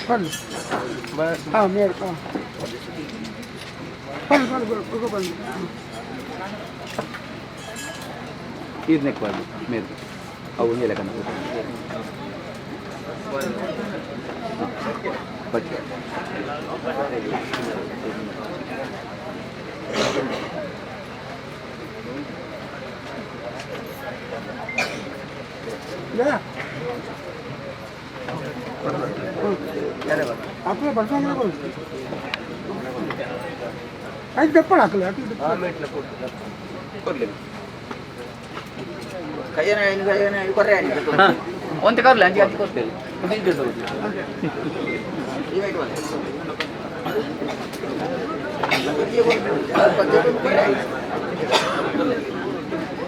ಪಲ್ಲು ಹಾಂ ಮೇಲ್ ಹಾಂ ಪಲ್ಲು ಪಲ್ಲು ಪಲ್ಲು ಪಲ್ಲು. ಈರ್ನೆಕ್ ಪಾಡ್ದು ಮೇಲ್ ಅವು ಒಂಜಿ ಲೆಕ್ಕ ಬಟ್ಟೆ. ಅಕ್ಲೆ ಬಡ್ಸಂದ್ರೆ ಐದು ದಪ್ಪಳ ಹಾಕಲಿ ಅಕ್ಲೆ. ಕೊಡ್ಲಿ. ಕೈಯನ ಕೈಯನ ಕೊರ್ರೆ. ಒಂತೆ ಕರ್ಲೆ, ಅಂಚೆ ಅಂಚೆ ಕೊಡ್ತೇವೆ.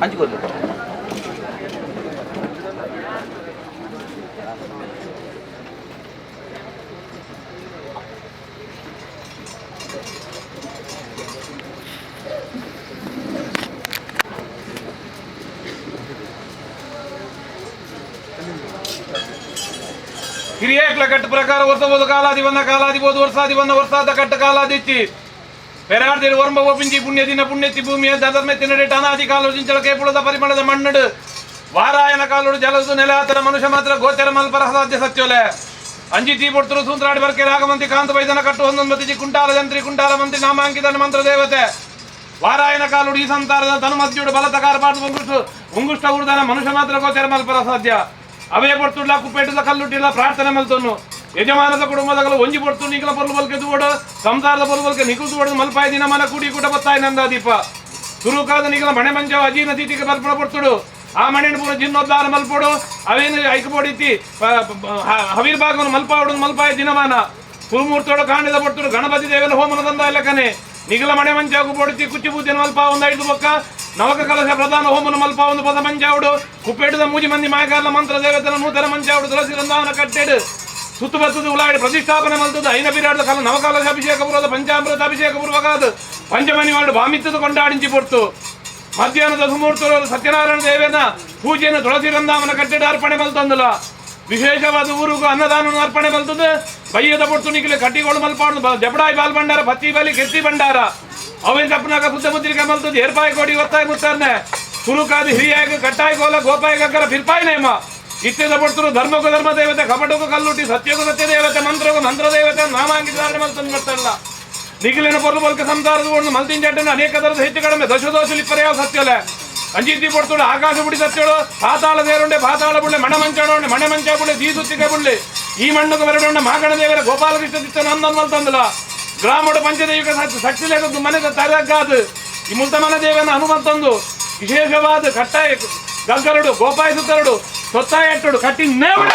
ಅಂಚು ಕೊಡ್ಲಿ. ಹಿರಿಯಕ್ಲ ಕಟ್ಟು ಪ್ರಕಾರ ವರ್ಷ ಕಾಲಾದಿ ಬಂದ ಕಾಲಾದಿ ಬೋದು ವರ್ಷಾದಿ ಬಂದ ವರ್ಷಾದ ಕಟ್ಟು ಕಾಲಾದಿತ್ತಿ ಪೆರಾಡ್ದೇಡು ಒರಂಬ ಒಪ್ಪಿಂಚಿ ಪುಣ್ಯ ದಿನ ಪುಣ್ಯತಿ ಭೂಮಿಯ ದಧರ್ಮೆತ್ತಿನಡೆ ಅನಾದಿ ಕಾಲು ಜಿಂಚಲ ಕೇಪುಳದ ಪರಿಮಳದ ಮಣ್ಣಡು ವಾರಾಯನ ಕಾಲುಡು ಜಲಸು ನೆಲಾತರ ಮನುಷ್ಯ ಮಾತ್ರ ಗೋಚರ ಮಲ್ಪರ ಸಾಧ್ಯ ಸತ್ಯೋಲೆ. ಅಂಜಿ ತೀ ಪೊಡ್ತರು ಸೂತ್ರಾಡಿ ಬರ್ಕೆ ರಾಗಮಂತಿ ಕಾಂತ ವೈದನ ಕಟ್ಟು ಹೊಂದೊಂದು ಕುಂಟಾಲ ಜಂತ್ರಿ ಕುಂಟಾಲ ಮಂತ್ರಿ ನಾಮಾಂಕಿತ ಮಂತ್ರ ದೇವತೆ. ವಾರಾಯನ ಕಾಲುಡು ಈ ಸಂತಾರದ ತನು ಮಧ್ಯುಡು ಬಲತಕಾರ ಪಾಡು ಉಂಗುಷ್ಟು ಉಂಗುಷ್ಟ ಉರ್ದನ ಮನುಷ್ಯ ಮಾತ್ರ ಗೋಚರ ಮಲ್ಪರ ಸಾಧ್ಯ. ಅವೇ ಪೊಡ್ತುಡ್ಲ ಕುಪ್ಪೇಟದ ಕಲ್ಲುಟ್ಟಿಲ್ಲ ಪ್ರಾರ್ಥನೆ ಮಲ್ತೊನ್ನು ಯಜಮಾನದ ಕುಟುಂಬದಗಲು ಒಂಜಿ ಪೊಡ್ತು ನಿಗಲ ಪೊರ್ಲು ಬಲ್ಕೆ ದೂಡು ಸಂಸಾರದ ಪೊರ್ಲು ಬಲ್ಕೆ ನಿಕುಲ್ ದೂಡು ಮಲ್ಪಾಯಿ ದಿನ ಮನ ಕೂಡಿ ಕೂಟ ಬತ್ತಾಯಿ ನಂದ ದೀಪ ಸುರುಕಾದ ನಿಗಲ ಮಣೆ ಮಂಚ ಅಜೀನ ತಿಥಿಗೆ ಬರ್ಪಣ ಪೊಡ್ತುಡು ಆ ಮಣೆನ ಪೂರ ಜಿನ್ನೋದ್ಧಾರ ಮಲ್ಪೋಡು ಅವೇನು ಐಕಪೊಡಿತಿ ಹವಿರ್ಭಾಗವನ್ನು ಮಲ್ಪಾವಡು ಮಲ್ಪಾಯ ದಿನಮಾನ ಕುರುಮೂರ್ತೋಡು ಕಾಂಡದ ಪೊಡ್ತುಡು ಗಣಪತಿ ದೇವನ ಹೋಮನ ತಂದ ಇಲ್ಲಕನೆ ನಿಗಲ ಮಣೆ ಮಂಚಾಗು ಪೊಡಿತಿ ಕುಚ್ಚಿ ಬೂದಿನ ಮಲ್ಪ ಒಂದು ಐದು ಬೊಕ್ಕ ನವಕ ಕಲಶ ಪ್ರಧಾನ ಹೋಮನ ಮಲ್ಪ ಒಂದು ಪದ ಮಂಚಾವುಡು ಕುಪ್ಪೇಟದ ಮೂಜಿ ಮಂದಿ ಮಾಯಕಾರನ ಮಂತ್ರ ದೇವತನ ನೂತನ ಮಂಚಾವುಡು ತುಳಸಿ ರಂದಾವನ ಕಟ್ಟೆಡು ಸುತ್ತು ಬತ್ತದ ಉಲಾಡಿ ಪ್ರತಿಷ್ಠಾಪನೆ ಮಲ್ತದ ಐನ ಬಿರಾಡದ ಕಲ ನವಕಲಶ ಅಭಿಷೇಕ ಪೂರ್ವದ ಪಂಚಾಮೃತ ಅಭಿಷೇಕ ಪೂರ್ವಕಾದ ಪಂಚಮನಿ ವಾಡು ಬಾಮಿತ್ತದ ಕೊಂಡಾಡಿಂಚಿ ಪೊರ್ತು ಮಧ್ಯಾಹ್ನದ ಸುಮೂರ್ತರು ಸತ್ಯನಾರಾಯಣ ದೇವನ ಪೂಜೆಯನ್ನು ತುಳಸಿ ರಂದಾವನ ಕಟ್ಟೆಡು ಅರ್ಪಣೆ ಮಲ್ತಂದಲ. ವಿಶೇಷವಾದ ಊರುಗೂ ಅನ್ನದಾನ ಅರ್ಪಣೆ ಮಲ್ತದ ಬಯ್ಯದ ಪೊರ್ತು ನಿಖಿಲ ಕಟ್ಟಿಗೋಳು ಮಲ್ಪಾಡು ಜಬಡಾಯಿ ಬಾಲ್ ಭಂಡಾರ ಪತ್ತಿ ಬಲಿ ಕೆತ್ತಿ ಭಂಡಾರ ಅವೇನ್ ತಪ್ಪನಾಗ ಶುದ್ಧ ಮುದ್ರಿಕೆ ಮಲ್ತದ ಏರ್ಪಾಯಿ ಕೋಡಿ ಒತ್ತಾಯ ಮುತ್ತಾರ್ನೆ ಸುರುಕಾದ ಹಿರಿಯಾಗ ಕಟ್ಟಾಯ ಕೋಲ ಗೋಪಾಯ ಗಗ್ಗರ ಫಿರ್ಪಾಯಿ ನೇಮ ಇತ್ಯದ ಪೊರ್ತರು ಧರ್ಮಕ್ಕೂ ಧರ್ಮ ದೇವತೆ ಕಪಟಕ್ಕೂ ಕಲ್ಲುಟ್ಟಿ ಸತ್ಯಕ್ಕೂ ಸತ್ಯ ದೇವತೆ ಮಂತ್ರಕ್ಕೂ ಮಂತ್ರ ದೇವತೆ ನಾಮಾಂಕಿತ ಧಾರಣೆ ಮಲ್ತಂದು ಬರ್ತಾರಲ್ಲ. ನಿಖಿಲಿನ ಪೊರ್ಲು ಬಲ್ಕ ಸಂಸಾರದ ಒಂದು ಮಲ್ತಿನ ಜಟ್ಟನ್ನು ಅನೇಕ ಥರದ ಹೆಚ್ಚು ಕಡಿಮೆ ದಶದೋಷಲಿ ಪರ್ಯಾವ ಸತ್ಯಲೆ ಅಂಜಿತಿ ಪೊರ್ತುಡು ಆಕಾಶ ಬುಡಿ ಸತ್ಯಳು ಪಾತಾಳ ದೇರುಂಡೆ ಪಾತಾಳ ಬುಳ್ಳೆ ಮಣ ಮಂಚಾಡೋಂಡೆ ಮಣೆ ಮಂಚ ಬುಳ್ಳೆ ದೀಸುತ್ತಿಗೆ ಬುಳ್ಳೆ ಈ ಮಣ್ಣುకు ಬರಡೋಂಡೆ ಮಾಗಣ ದೇವರ ಗೋಪಾಲಕೃಷ್ಣ ದಿತ್ತ ನಂದನ್ ಮಲ್ತಂದಲ ಗ್ರಾಮಡು ಪಂಚದೈವಿಕ ಸಕ್ಷಿಲೇಖ ಮನೆದ ತರಗಾದು ಈ ಮುಲ್ತಮನ ದೇವನ ಹನುಮಂತಂದು ವಿಶೇಷವಾದ ಕಟ್ಟಾಯ ಗಗ್ಗರಡು ಗೋಪಾಯ ಸುತ್ತರಡು ಸೊತ್ತಾಯ ಎಟ್ಟುಡು ಕಟ್ಟಿ ನೇವಡು.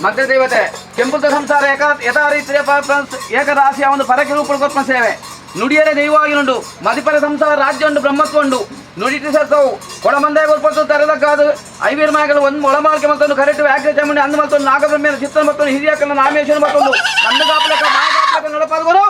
ಮಂತ್ರದೇವತೆ ಕೆಂಪುತ ಸಂಸಾರ ಏಕ ಯಥಾರೀತಿಯ ಏಕರಾಶಿಯ ಒಂದು ಪರಕೆ ರೂಪ ಕೊರ್ಪನ ಸೇವೆ ನುಡಿಯರೆ ದೈವವಾಗಿನುಂಡು ಮದಿಪರ ಸಂಸಾರ ರಾಜ್ಯ ಉಂಡು ಬ್ರಹ್ಮತ್ವ ಉಂಡು ನುಡಿಟಿ ಸತ್ತವು ಕೊಡಮಂದಾಯ ಕೊರ್ಪತ್ತು ತರದಕ್ಕಾದು ಐವೀರ್ ಮಾಯಗಳು ಒಂದು ಒಳಮಾರ್ಕೆ ಮತ್ತೊಂದು ಕರೆಕ್ಟ್ ವ್ಯಾಘ್ರ ಚಾಮುಂಡಿ ಅಂದು ಮತ್ತೊಂದು ನಾಗಬ್ರಹ್ಮೇನ ಚಿತ್ರ ಮತ್ತೊಂದು ಹಿರಿಯಕನ ನಾಮೇಶ್ವರ ಮತ್ತೊಂದು ಕಣ್ಣು ಕಾಪಲಕ ಮಾಯ ಕಾಪಲಕ ನಡಪಾದವರು.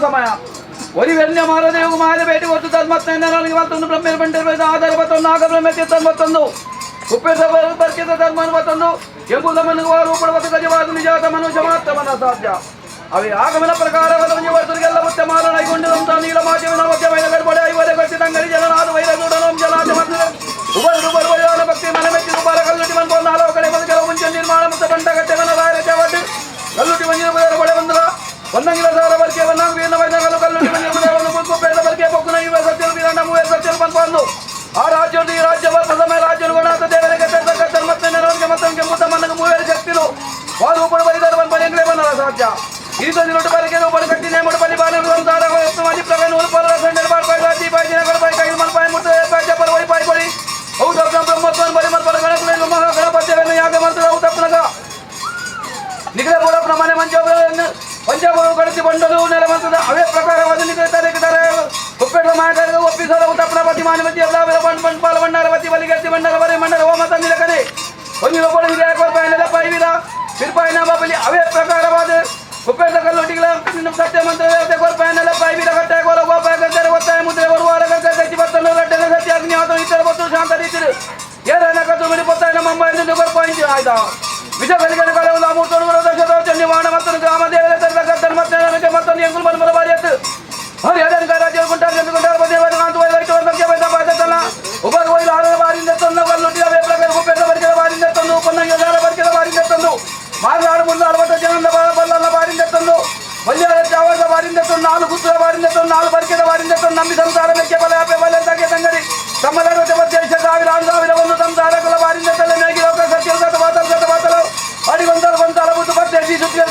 ಸಮಯ ಒರಿ ವೆನ್ಯ ಮಾರದೇವು ಮಾಲೆ ಭೇಟಿ ಕೊಟ್ಟು ತನ್ಮತ್ತೊಂದು ಬ್ರಹ್ಮ ಬಂಡಿರ ಆಧಾರ ಮತ್ತೊಂದು ನಾಗಬ್ರಹ್ಮ ತನ್ಮತ್ತೊಂದು ಉಪ್ಪೇಶ ಬರ್ಕಿತ ಧರ್ಮನು ಮತ್ತೊಂದು ಎಂಬುದಮನು ರೂಪಣವತ್ತು ಗಜವಾದ ನಿಜಾತ ಮನುಷ್ಯ ಮಾತ್ರ ಸಾಧ್ಯ ಅವೆ ಆಗಮನ ಪ್ರಕಾರ ವರ್ಷರಿಗೆಲ್ಲ ಮತ್ತೆ ಮಾರಣ ನೀಲ ಮಾಧ್ಯಮ ಮಧ್ಯ ಗಡ್ಬಡೆ ಐವರೆ ಗಟ್ಟಿ ತಂಗಡಿ ಜನನಾದ ವೈರಗೂಡನಂ ಜಲಾಜ ಉಬರು ಭಕ್ತಿ ಮನೆ ಮೆಚ್ಚಿ ಉಬಾರ ಕಲ್ಲುಟಿ ಮನ್ ನಾಲ್ಕು ಕಡೆ ಬಂದು ಕೆಲವು ಮುಂಚೆ ನಿರ್ಮಾಣ ಮತ್ತು ಬಂಡ ಗಟ್ಟೆ ಮನ ರಾಯರ ಚವಟ್ಟು ಕಲ್ಲುಟಿ ಮಂಜಿನ ಬಡೆ ಬಂದ್ರ ಒಂದಂಗಿಲ ಸಾರ ಬರ್ಕೆ ಒಂದಂಗ ವೀರನ ವೈದ್ಯಗಳು ಕಲ್ಲುಟಿ ಮಂಜಿನ ಒಂದು ಪೇಡ ಬರ್ಕೆ ಬೊಕ್ಕುನ ಇವೆ ಸತ್ಯರು ವೀರಣ್ಣ ಮೂವೇ ಸತ್ಯರು ಬಂದು ಆ ರಾಜ್ಯ ಈ ರಾಜ್ಯ ಸಮಯ ರಾಜ್ಯ ಗಣಾತ ದೇವರಿಗೆ ಮತ್ತೆ ನೆರವನಿಗೆ ಮತ್ತೊಂದು ಮುತ್ತ ಮನ್ನಗೆ ಮೂವೇರು ಶಕ್ತಿಲು ವಾರು ಉಪಡು ಬೈದಾರ ಬಂದು ಎಂಗ್ಲೇ ಬಂದಲ್ಲ ಸಾಧ್ಯ ಈ ನೊಟ್ಟು ಬರಕೆ ಉಪಡು ಕಟ್ಟಿ ನೇಮಡು ಬಲಿ ಬಾನ ಸಂಸಾರ ಮಾಜಿ ಪ್ರಗಣ ಉಲ್ಪರ ಸಂಡರ್ ಬಾಳ್ ಪಾಯ್ ರಾಜಿ ಪಾಯ್ ದಿನಗಳ ಪಾಯ್ ಕೈಲ್ ಮಲ್ ಪಾಯ್ ಮುತ್ತ ಪಾಯ್ ಜಪರ್ ವೈ ಪಾಯ್ ಬಳಿ ಹೌದು ಬ್ರಹ್ಮತ್ವನ್ ಬಲಿ ಮಲ್ ಪರ ಗಣಕುಲ ಮಹಾ ಗಣಪತಿಯನ್ನು ಯಾಗ ಮಾಡ್ತಾರೆ ಹೌದು ತಪ್ಪನಗ ನಿಗಲ ಬೋಡ ಪ್ರಮಾಣ ಮಂಚ ಪಂಚಾಬರು ಕಡಿಸಿ ಬಂಡಲು ನೆಲ ಮಂತ್ರದ ಅವೇ ಪ್ರಕಾರವಾದ ನಿಗಲ ತಾರೆ ಉಪ್ಪೆಟ್ಟ ಮಾಯಕಾರಗ ಒಪ್ಪಿಸೋದ ತಪ್ಪನಪತಿ ಮಾನವತಿ ಪಾಲ ಭಂಡಾರವತಿ ಬಲಿಗತ್ತಿ ಭಂಡಾರ ಬರೆ ಮಂಡಲ ಹೋಮ ತಂದಿಲಕನೆ ಒಂದು ಪೈವಿರ ತಿರುಪಾಯಿನ ಬಾಬಲಿ ಅವೇ ಪ್ರಕಾರವಾದ ಉಪ್ಪೆಟ್ಟ ಕಲ್ಲೊಟ್ಟಿಗಳ ಸತ್ಯ ಮಂತ್ರ ದೇವತೆ ಕೊರ್ಪಾಯನೆಲ್ಲ ಪೈವಿರ ಕಟ್ಟಾಯ ಕೋಲ ಗೋಪಾಯ ಕರ್ತಾರೆ ಒತ್ತಾಯ ಮುದ್ರೆ ಬರುವಾರ ಕಚ್ಚಿ ಬತ್ತನ್ನು ರಡ್ಡನ ಸತ್ಯ ಅಗ್ನಿ ಆತನು ಇತರ ಬತ್ತು ಶಾಂತ ರೀತಿರು ಏರನ ಕದ್ದು ಮಿಡಿ ಪೊತ್ತಾಯನ ಮುಂಬೈ ಕೊರ್ಪಾಯಿಂಚು ಆಯ್ತಾ ವಿಜಯ ಬಲಿಗನ ಕಲವು ಅಮೂರ್ತನು ಚಂಡಿವಾಣ ಮತ್ತು ಗ್ರಾಮ ದೇವರ ತರದ ಮತ್ತೆ ಮತ್ತೊಂದು ಎಂಕುಲ್ ಮನ್ಮಲ ಬಾರಿಯತ್ತು ಹರಿ ರಾಜ್ಯ ಗುಂಟಾರ್ ಗುಂಟಾರ್ ಬದೇ ಕಾಂತು ವೈತು ಬೈತ ಉಪಗ ವೈಲು ಆರ ಬಾರಿಂದ ತಂದು ಕಲ್ಲುಟ್ಟಿದ ಪ್ರಕಾರ ಉಪ್ಪೆಟ್ಟ ಬರಿಕೆದ ಬಾರಿಂದ ತಂದು ಉಪನ್ನ ಬರಿಕೆದ ಬಾರಿಂದ ತಂದು ಮಾರನಾಡು ಮುನ್ನಾರು ಬಟ್ಟ ಜನಂದ ಬಲ್ಲಲ್ಲ ಬಾರಿಂದ ತಂದು ಬಲ್ಯಾರ ಚಾವರದ ಬಾರಿಂದ ತಂದು ನಾಲ್ಕು ಗುತ್ತದ ಬಾರಿಂದ ತಂದು ನಾಲ್ಕು ಬರಿಕೆದ ಬಾರಿಂದ ತಂದು ನಂಬಿ ಸಂಸಾರ ಮೆಕ್ಕೆ ಬಲ ಅಪೆ ಬಲ ತಗೆ ತಂಗಡಿ ತಮ್ಮಲರ ಮಧ್ಯೆ ಸಾವಿರ ಆರು ಸಾವಿರ ಒಂದು ಸಂಸಾರ ಕುಲ ಬಾರಿಂದ ತಲೆ ಮೇಗಿ ಲೋಕ ಸತ್ಯ ಗತ ಬಾತಲ ಗತ ಬಾತಲ ಅಡಿಗೊಂದರ ಗೊಂದಲ ಬುದ್ದು ಪತ್ತೆ ಸುತ್ತಿಯ.